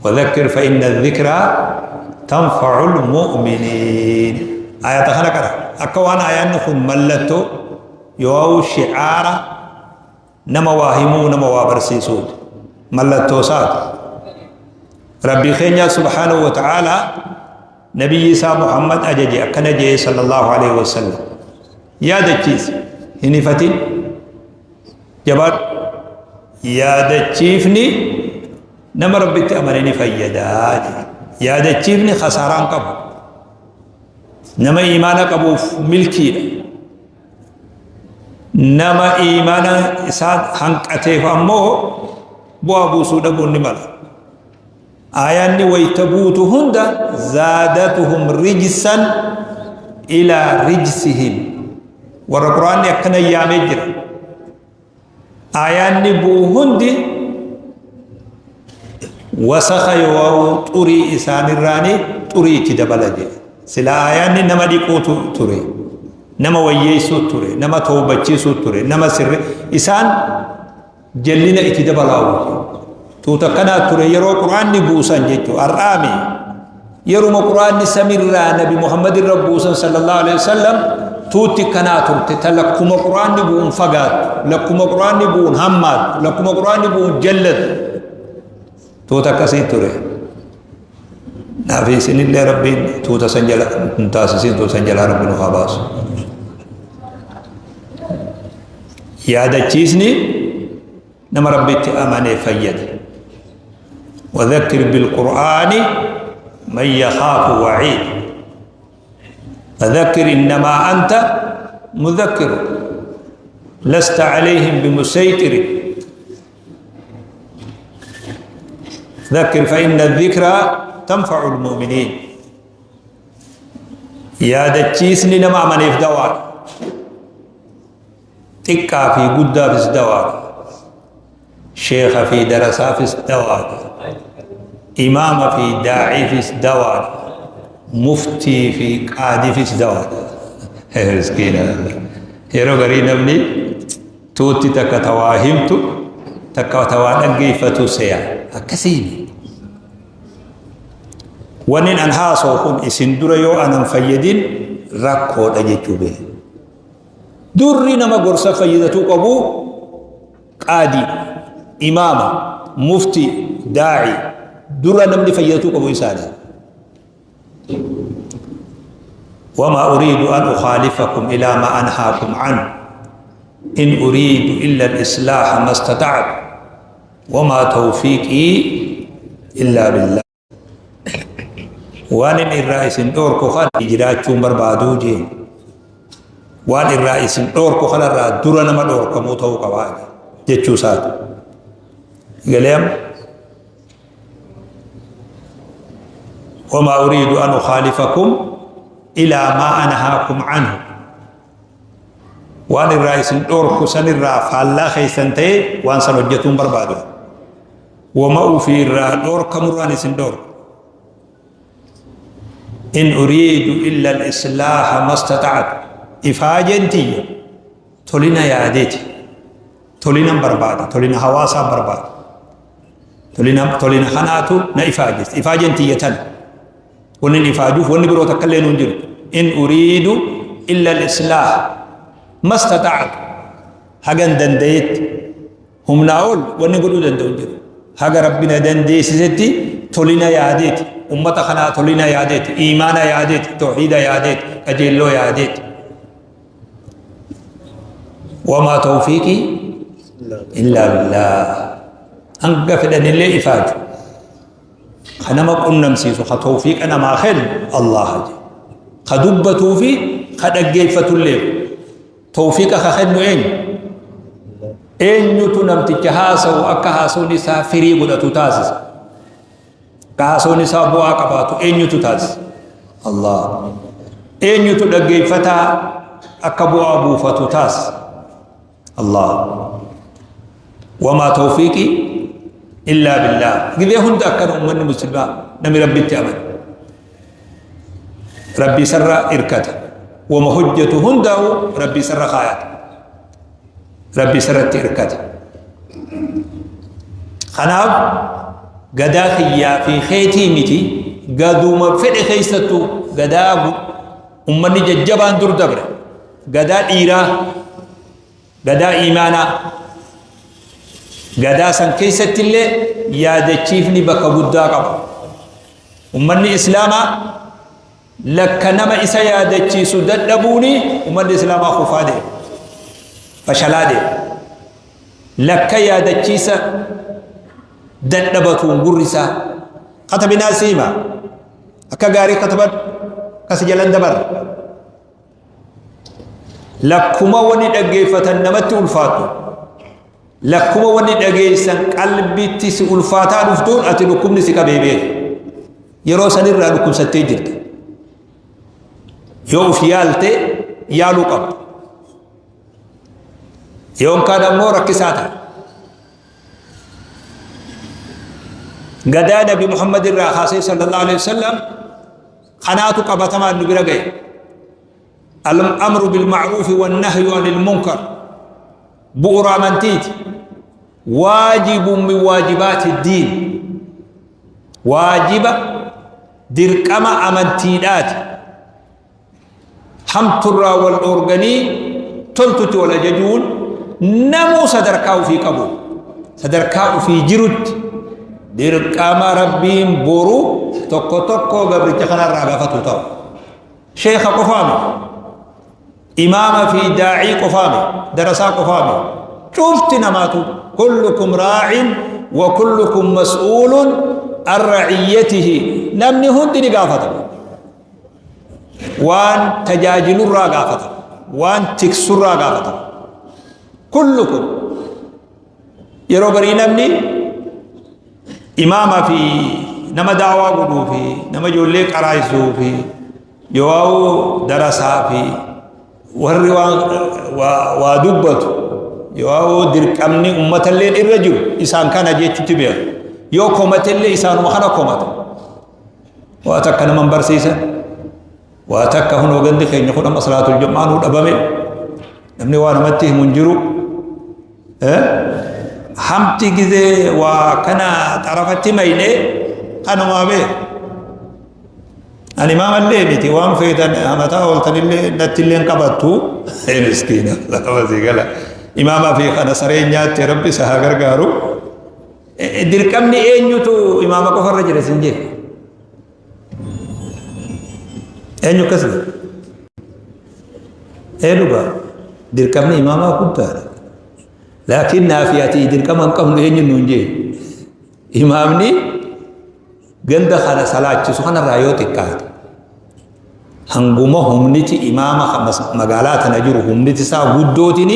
Wadhakkir fa inna dhikraa tanfa'ul mu'miniin. Ayata kana qara. Akka waan ayaanni kun mallattoo yoo shi'aara nama waa himuu nama waa barsiisuuti. Mallattoo isaati. Rabbii keenya subhaanahu wa ta'aalaa nabiyyi isaa Muhammad ajaje akkana jee sallallahu alaihi wasallam. Yaadachiisi hin hifatin. Jabaadhu. Yaadachiifni nama Rabbitti amane ni fayyada jedhe. Yaadachiifni khasaaraa hin qabu. Nama iimaana qabuuf milkiidha. Nama iimaana isaa hanqateef ammoo bu'aa buusuu dhabuun ni mala. Aayaanni wayta buutu hunda zaadatuhum rijsan ilaa rijsihim. Warra Qur'aanni akkana yaamee jira. Aayaanni bu'u hundi wasakha yoo xurii isaanirraani xurii itti dabala jedhe. Sila aayaanni nama dhiquutu ture, nama wayyeessuu ture, nama toobachiisuu ture, nama sirri isaan jallina itti dabalaa tuuta akkanaa ture yeroo quraanni buusan jechuudha. Har'aami yeruma quraanni samirraa nabi Muhammad irra buusan sallallahu alaihi wasallam tuutti kanaa turte ta lakkuma quraanni bu'uun fagaattu, lakkuma quraanni bu'uun hammaattu, lakkuma quraanni bu'uun jallatu tuuta akkasii ture. Naafi isinillee rabbiin tuuta san jala hin taasisin, tuuta san jalaa rabbi nu haa baasu. Yaadachiisni nama rabbitti amane fayyada. Wadhakkir bilqur'aani man yakhaafu waciid. Fadhakkir innamaa anta mudhakkiru lasta calayhim bimusaytiri. Dhakkir fa inna dhikraa tanfa'u almu'miniin. Yaadachiisni nama amaneef dawaadha. Xiqqaa fi guddaafis dawaadha. Sheekha fi darasaafis dawaadha. Imaama fi daa'iifis dawaadha. Muftii fi qaadiifis dawaadha. Miskiina. Yeroo garii namni tuutti takka tawaa himtu takka tawaa dhaggeeffatu seya. Akkasiin. Wannin an haasa'u kun isin dura yoo anan fayyadin rakkoodha jechuu beeku. Durri nama gorsa fayyadatuu qabu qaadii, imaama, muftii, daa'ii dura namni fayyadatuu qabu isaani. Wamaa uriidu an ukhaalifakum ilaa ma anhaakum an in uriidu illa al-islaaha mastata'tu wamaa tawfiiqii illaa billah. Waan inni irraa isin dhoorku kana jiraachuun barbaaduu jeen. Waan irraa isin dhoorku kanarraa dura nama dhoorkamuu ta'uu qabaa jechuu isaati. Galee amma? Wamaa uriidu an ukhaalifakum ilaa maa anhaakum anhu. Waan irraa isin dhoorku sanirraa faallaa keessan ta'ee waan san hojjetuun barbaadu. Wama ufii irraa dhoorkamurraan isin dhoorka. In uriidu illa al-islaaha mastata'atu. Ifaajeen tiyya tolina yaadeeti. Tolinan barbaada. Tolina hawaasaa barbaada. Tolina, tolina kanaatu na ifaajessa. Ifaajeen tiyya tana. Wanni inni ifaajuuf wanni biroo takka illee nuun jirtu. In uriidu illa al-islaah mastata'atu. Hagan danda'etti. Humnaa ol wanni godhuu danda'u hin jiru. Haga Rabbi na dandeessisetti tolina yaadeeti. Ummata kanaa tolina yaadeeti. Iimaana yaadeeti. Tawhiida yaadeeti. Qajeelloo yaadeeti. Wamaa tawfiiqii illaa billaah. Hanga fedhanillee ifaaju. Ka nama qunnamsiisu, ka tawfiiqa namaa kennu Allaaha jedhe. Ka dubbatuu fi ka dhaggeeffatullee. Tawfiiqa ka kennu eenyu? Eenyutu namticha haasa'u akka haasawni isaa firii godhatu taasisa? Akka haasawni isaa bu'aa qabaatu eenyutu taasisa? Allah. Eenyutu dhaggeeffataa akka bu'aa buufatu taasisa? Allah. Wamaa tawfiiqii illaa billaah. Gizee hunda akkana ummanni muslimaa namni Rabbitti amane. Rabbi isarra irkata. Wama hojjetu hundaa'u Rabbi isarra kaayata. Rabbi isarratti irkata. Kanaaf Gadaa kiyyaa fi keetii miti, gaduma fedhe keessattuu gadaa ummanni jajjabaan dur dabre, gadaa dhiiraa, gadaa iimaanaa, gadaa san keessatti illee yaadachiifni bakka guddaa qaba. Ummanni islaamaa lakka nama isa yaadachiisu dadhabuuni ummanni islaamaa kufaa deema, fashalaa deema. Lakka yaadachiisa dadhabatuun gurri isaa katabinaa siima akka gaarii katabadhu kasi jalan dabarre. Lakkuma wani dhaggeeffatan namatti ulfaatu, lakkuma wani dhageessan qalbitti si ulfaataa dhuftuun ati dhukkubni si qabee beeku. Yeroo sanirraa dhukkubsattee jirta. Yoo uf yaalte yaaluu qabda. Yoonkaan ammoo rakkisaa ta'a. Gadaa Nabi Muhammad irraa kaasee sallallahu alaihi wasallam kanaatu qabatamaan nu bira gahe. Al-amru bil ma'ruufi wan nahyu anil munkar bu'uura amantiiti. Waajibun min waajibaati diin. Waajiba dirqama amantiidhaati. Hamturraa wal dhoorganii toltutti wal ajajuun namuu sadarkaa ofii qabu, sadarkaa ofii jirutti dirqama Rabbiin boru tokko tokko gabricha kanarraa gaafatu ta'u. Sheekha qofaami, imaama fi daa'ii qofaami, darasaa qofaami, cufti namaatu kullukum raa'in wa kullukum mas'uulun an ra'iyyatihi, namni hundi ni gaafatama. Waan tajaajilurraa gaafatama, waan tiksurraa gaafatama. Kullukum yeroo garii namni imaama fi nama daawaa godhuu fi nama ijoollee qaraayisuu fi yoo darasaa fi warri waan waa dubbatu yoo dirqamni ummatallee irra jiru isaan kana jechuutti beeku. Yoo komatellee isaanuma kana komata. Waa takka nama hin barsiisan. Waa takka hunoo gandi keenya kun amma salaatul jum'aa nuu dhabame. Namni waa namatti himu hin jiru. Hamti gizee waa kana xarafatti mayne kanumaa beeku. Ani imaamallee miti, waan feetan hamataa ooltanillee nattillee hin qabattu. Miskiina lafa sii gala. Imaamaa fi kana sareen nyaatte, Rabbi isa haa gargaaru. Dirqamni eenyutu imaama qofarra jira sin jee? Eenyu akkas jedhe? Ee, dhugaa dirqamni imaamaa guddaadha. Laakiin naafi ati dirqama hin qabnu eenyu nuun jee? Imaamni ganda kana salaachisu kanarraa yoo xiqqaate hanguma humniti imaama magaalaa tana jiru humniti isaa guddootiin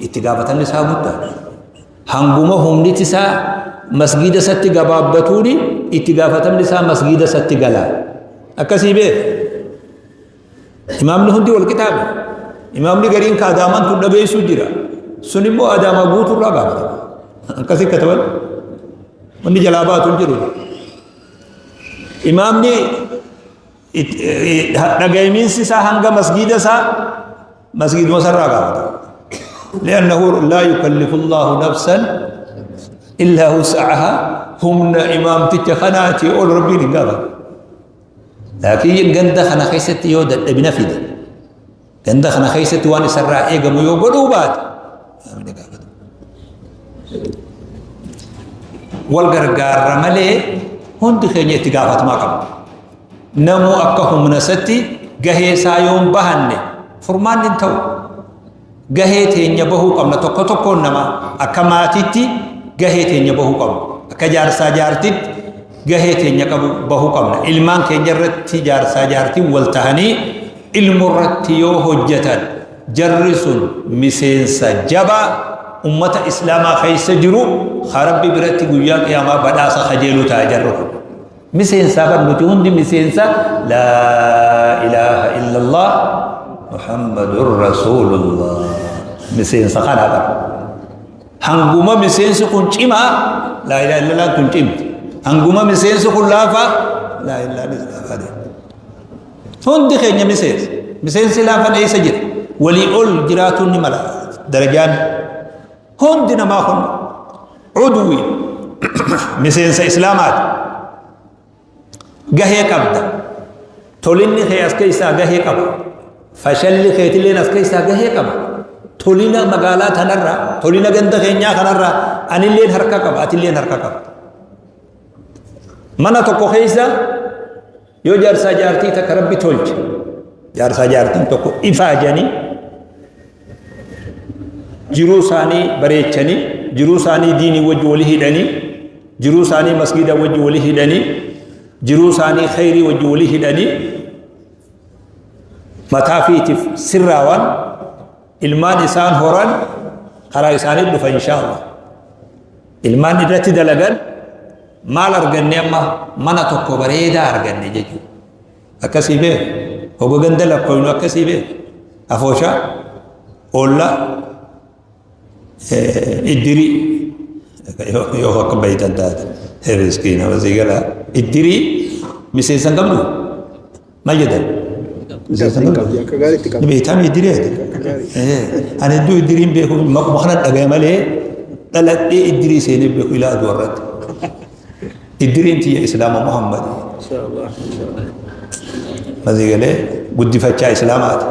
itti gaafatamni isaa guddaadha. Hanguma humniti isaa masgiida isatti gabaabbatuuni itti gaafatamni isaa masgiida isatti gala. Akkasii beek. Imaamni hundi wal qixaabe. Imaamni gariin ka adaamaan tun dhabeessuu jira. Sun immoo adaamaa guutuurraa gaafatama. Akkasii kataban. Wanni jalaa baatu hin jiru. Imaamni dhagaymiinsi isaa hanga masgiida isaa masgiiduma sarraa gaafata. لأنه لا يكلف الله نفسا إلا وسعها. humna imaamticha kanaati ol Rabbiin hin gaafatu. Laakiin ganda kana keessatti yoo dadhabina fide, ganda kana keessatti waan isarraa eegamu yoo godhuu baate, imaamni gaafata. Wal gargaarra malee hundi keenya itti gaafatamaa qabna. Namuu akka humna isatti gahee isaa yoo hin bahanne furmaanni hin ta'u. Gahee teenya bahuu qabna, tokko tokkoon namaa akka maatiitti gahee teenya bahuu qabna. Akka jaarsaa jaartitti gahee teenya qabu bahuu qabna. Ilmaan keenya irratti jaarsaa jaartiin wal tahanii ilmu irratti yoo hojjetan jarri sun miseensa jabaa ummata islaamaa keessa jiru ka Rabbi biratti guyyaa qiyaamaa badhaasa kajeelu ta'a jarri kun. Miseensaa bar, nuti hundi miseensa laa ilaaha illallah Muhammadur Rasuulullah. Miseensa kana bar. Hanguma miseensi kun cimaa laa ilaaha illallah tun cimti. Hanguma miseensi kun laafaa laa ilaaha laafaa deema. Hundi keenya miseensa. Miseensi laafan eessa jira? Walii ol jiraatuun ni mala darajaan. Hundi namaa kun udwi. Miseensa Islaamaati. Gahee qabda. Tolinni kee as keessaa gahee qaba. Fashalli keetilleen as keessaa gahee qaba. Tolina magaalaa tanarraa, tolina ganda keenyaa kanarraa anilleen harka qaba, atilleen harka qaba. Mana tokko keessa yoo jaarsaa jaartii takka Rabbi tolche, jaarsaa jaartiin tokko ifaajanii jiruu isaanii bareechanii, jiruu isaanii diinii wajji wali hidhanii, jiruu isaanii masgiida wajji wali hidhanii, jiruu isaanii khayrii wajji wali hidhanii, mataa fiitiif sirraawan ilmaan isaan horan karaa isaanii dhufa insha Allah. Ilmaan irratti dalagan maal arganne amma mana tokko bareedaa arganne jechuudha. Akkasii beeku. Hoga ganda lakkoofnu akkasii beeku. Afooshaa, oollaa, iddirii yoo akka bayitan taate miskiina masii gala iddirii miseensa hin qabdu maal jedhan miseensa hin qabdu Akka gaariitti ni qabdi. beektaa mi iddirii ati ani hedduu iddiriin beeku maquma kana dhagaya malee dhaladhee iddirii seenee beeku ilaa aduu irratti iddiriin tiyya islaama Muhammad Inshaallah. Inshaallah. masii galee guddifachaa islaamaati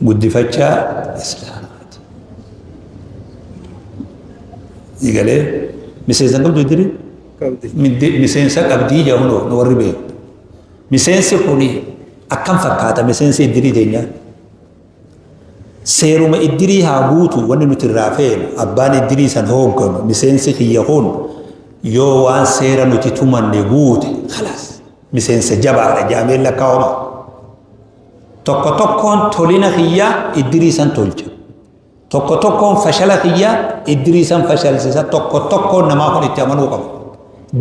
guddifachaa islaamaati. Galee miseensa hin qabdu iddirii? Qabdi. Miseensa qabdii jaa hunoo nu warri beeku. Miseensi kuni akkam fakkaata miseensi iddirii teenyaa? Seeruma iddirii haa guutu wanni nuti irraa feenu abbaan iddirii san hoogganu miseensi kiyya kun yoo waan seera nuti tumanne guute khalaas miseensa jabaadha jaamee lakkaa'ama. Tokko tokkoon tolina kiyya iddirii san tolcha. Tokko tokkoon fashala kiyya iddirii san fashalsisa. Tokko tokkoon namaa kun itti amanuu qaba.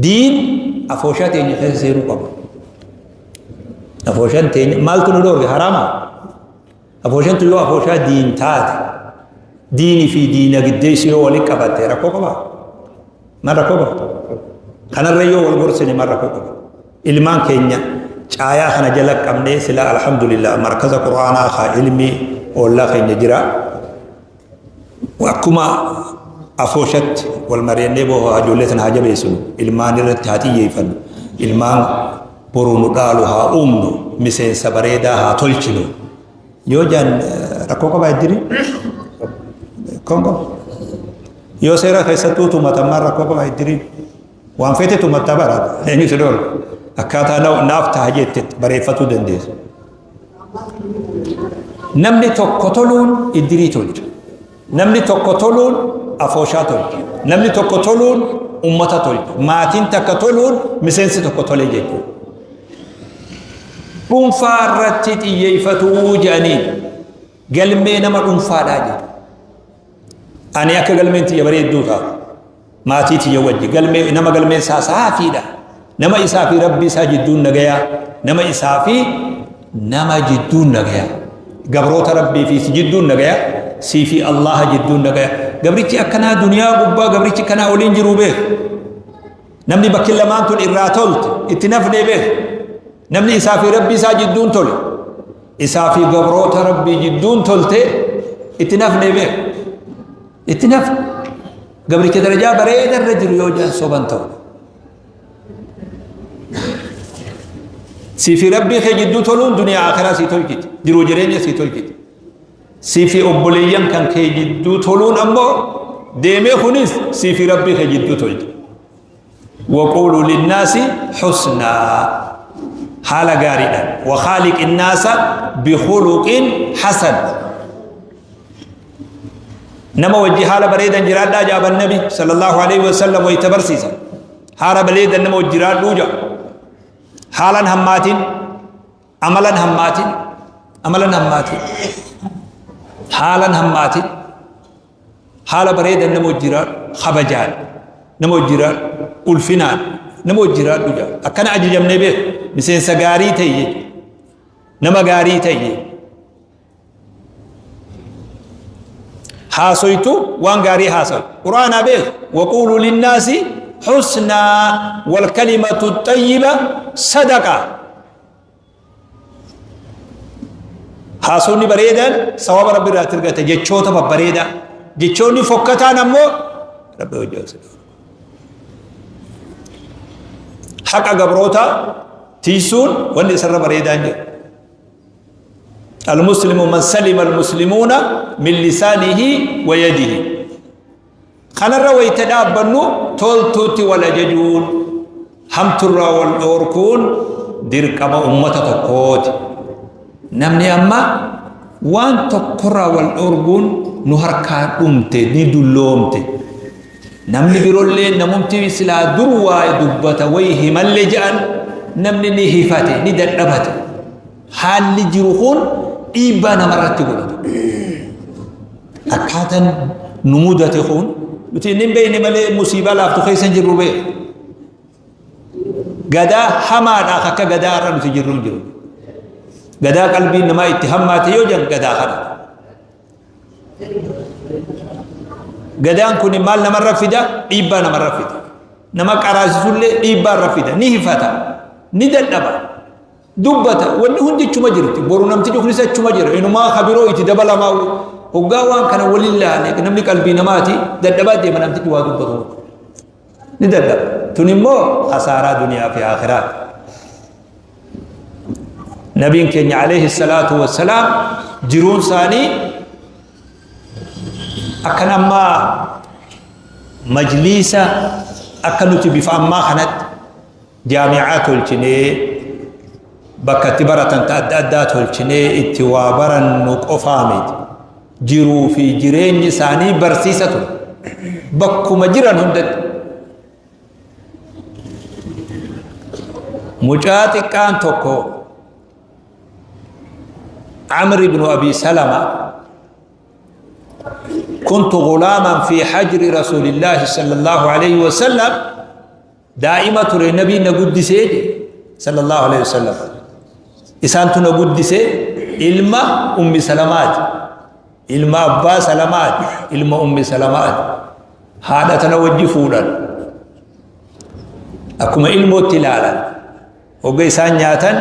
Diin afooshaa teenya keessa seenuu qaba. Afooshaan teenya maaltu nu dhoorge haraama? Afooshaan tun yoo afooshaa diin taate diinii fi diinagdeessi yoo walitti qabatte rakkoo qabaa? Maal rakkoo qaba? Kanarra yoo wal gorsine maal rakkoo qaba? Ilmaan keenya caayaa kana jala qabnee sila alhamdulillah markaza qur'aanaa haa ilmi oollaa keenya jira. Akkuma afooshatti wal mari'annee boo ijoollee tana haa jabeessinu ilmaan irratti haa xiyyeeffannu ilmaan boru nu dhaalu haa uumnu miseensa bareedaa haa tolchinu yoo jaan rakkoo qabaa iddiri rakkoon qabu. Yoo seera keessattuu tumatan maal rakkoo qaba iddiriin? Waan feete tumatta bara eenyu si dhoorga? Akkaataa naaf taha jette bareeffatuu dandeessa. Namni tokko toluun iddirii tolcha. Namni tokko toluun afooshaa tolcha. Namni tokko toluun ummata tolcha. Maatiin takka toluun miseensi tokko tole jechuudha. Dhuunfaa irratti xiyyeeffatuu jedhanii galmee nama dhuunfaadhaa jedhu. Ani akka galmeen tiyya bareedduu taatu maatii tiyya wajji galmee nama galmeen isaa saafiidha. Nama isaa fi rabbii isaa jidduun nagayaa nama isaa fi nama jidduun nagayaa gabroota rabbii fi si jidduun nagayaa sii fi Allaha jidduun nagayaa gabrichi akkanaa duniyaa gubbaa gabrichi kanaa oliin jiruu beeku. Namni bakki lamaan tun irraa tolte itti nafnee beeku. Namni isaa fi rabbii isaa jidduun tole isaa fi gabroota rabbii jidduun tolte itti nafne beeku. Itti nafne. Gabricha darajaa bareeda irra jiru yoo jedhan soban ta'u. Sii fi rabbii kee jidduu toluun duniyaa akiraa sii tolchiti. Jiruu jireenya sii tolchiti. Sii fi obboleeyyan kan kee jidduu toluun ammoo deemee kunis sii fi rabbii kee jidduu tolcha. Waquuluu linnaasi husnaa. Haala gaariidhaan. Wakhaaliqi nnaasa bikhuluqin hasan. Nama wajji haala bareedan jiraadhaa jaaban nabi sallallahu alaihi wasallam wayita barsiisa. Haala bareedan nama wajji jiraadhuu jaa. Haalan hammaatin amalan hammaatin amalan hammaatin haalan hammaatin haala bareedan nama wajji jiraadhu kabajaan nama wajji jiraadhu ulfinaan nama wajji jiraadhu jaa akkana ajajamnee beeku miseensa gaarii ta'e jechuudha nama gaarii ta'e haasoytu waan gaarii haasawi qur'aanaa beeku waquuluu linnaasi husnaa walkalimatu xayyiba sadaqa haasofni bareedaan sawaba rabbi irraa argata jechoota babbareedaa jechoonni fokkataan ammoo rabbi hojii Haqa gabrootaa tiisuun wanni isarra bareedaa hin jiru. Almuslimu man salima almuslimuuna min lisaanihi wa yadihi. Kanarra wayita dhaabbannu toltuutti wal ajajuun hamturraa wal dhoorkuun dirqama ummata tokkooti. Namni amma waan tokkorraa wal dhoorguun nu harkaa dhumte ni dulloomte. Namni birollee namumti silaa dur waa dubbata wayi himallee jedhan namni ni hifate ni dadhabate. Haalli jiru kun dhiibbaa namarratti godhata. Akkaataan nu mudate kun nuti inni hin beekne malee musiibaa laaftu keessa hin jirru beeku. Gadaa hamaadhaaf akka gadaa irra nuti jirru hin jiru. Gadaa qalbiin namaa itti hammaate yoo jedhan gadaa kana. Gadaan kun maal namarra fida? Dhiibbaa namarra fida. Nama qaraasisullee dhiibbaa irra fida. Ni hifata. Ni dadhaba. Dubbata. Wanni hundi achuma jirti. Boru namtichi kunis achuma jira. Inumaa kabiroo itti dabalamaa. Hoggaa waan kana waliin laale namni qalbii namaati dadhabaa deema namtichi waa dubbatu. Ni dadhaba. Tun immoo khasaaraa duniyaa fi aakhiraati. Nabiin keenya alayhi salaatu wassalaam jiruun isaanii akkan ammaa majliisa akka nuti bifa ammaa kanatti jaami'aa tolchinee bakka itti baratan ta adda addaa tolchinee itti waa barannu qofaa miti. Jiruu fi jireenyi isaanii barsiisa ture. Bakkuma jiran hundatti. Mucaa xiqqaan tokko Amr ibn Abi Salama كنت غلاما في حجر رسول الله صلى الله عليه وسلم daa'ima ture nabiin na guddisee jedhe sallallahu alaihi wasallam isaantu na guddisee ilma ummi salamaati ilma abbaa salamaati ilma ummi salamaati haadha tana wajji fuudhan akkuma ilmootti ilaalan hogga isaan nyaatan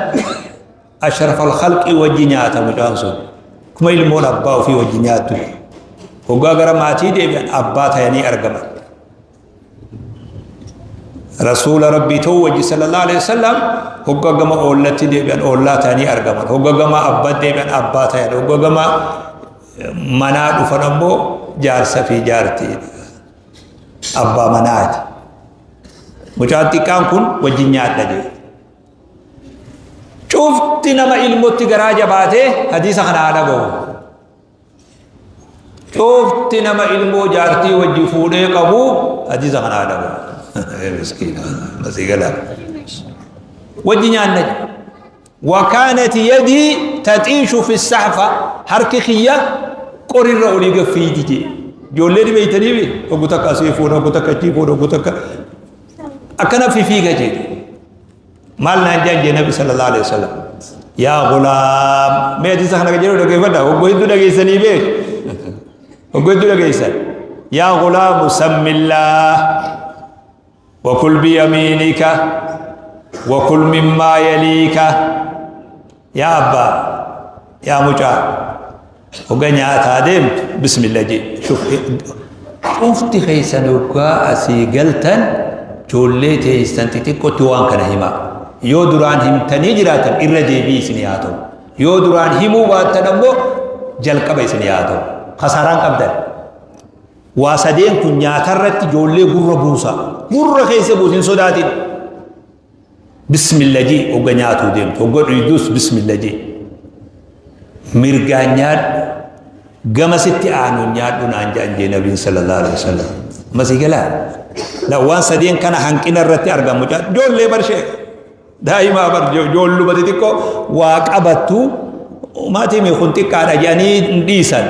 ashrafal khalqii wajji nyaata mucaan sun akkuma ilmoon abbaa ofii wajji nyaattu hoggaa gara maatii deebi'an abbaa tayanii argaman Rasuula Rabbii ta'uu wajji sallallahu alaihi wasallam hogga gama oollatti deebi'an oollaa ta'anii argaman hogga gama abbaa deebi'an abbaa ta'an hogga gama manaa dhufan ammoo jaarsa fi jaartii abbaa manaati. Mucaan xiqqaan kun wajjin nyaadha jedhe. Cufti nama ilmotti garaa jabaatee hadiisa kana haa dhaga'u. Cufti nama ilmoo jaartii wajji fuudhee qabu hadiisa kana haa dhaga'u. Miskiina masii galaa. Wajji nyaanna jedhe. Wakaanati yadii taxiishu fi saxfa harki kiyya qorirra olii gaffiiti jedhe. Ijoollee ni beeytanii bi oggu takka asii fuudha oggu takka achii fuudha oggu takka akkana fifiiga jedhe. Maal naan jedhan jee Nabi sallallahu alaihi wasallam. Yaa gulaam mee hadiisa kana jedhu dhageeffadha hoggoo hedduu dhageessanii beek hoggoo hedduu dhageessan. Yaa gulaamu sammillaa wakul biyamiinika wakul mimmaa yaliika yaa abbaa yaa mucaa hogga nyaataa deemtu bismillah jee shuf cufti keessan hoggaa asii galtan joollee teessan xixiqqootti waan kana himaa yoo duraan himtanii jiraatan irra deebii isinii haa ta'u yoo duraan himuu baattan ammoo jalqaba isinii haa ta'u kasaaraan qabdan waa sadeen kun nyaatarratti ijoollee gurra buusa gurra keessa buusin sodaatin Bismillah jii hogga nyaatuu deemtu hogga dhuydus bismillah jii mirgaan nyaadhu gama sitti aanu nyaadhu naan jedhan jee nabiin sallallahu alaihi wasallam masii galaa la waan sadeen kana hanqina irratti argamu ijoollee barshee daa'imaa bar ijoolluma xixiqqoo waa qabattu maatii mee kun xiqqaadha jedhanii hin dhiisan.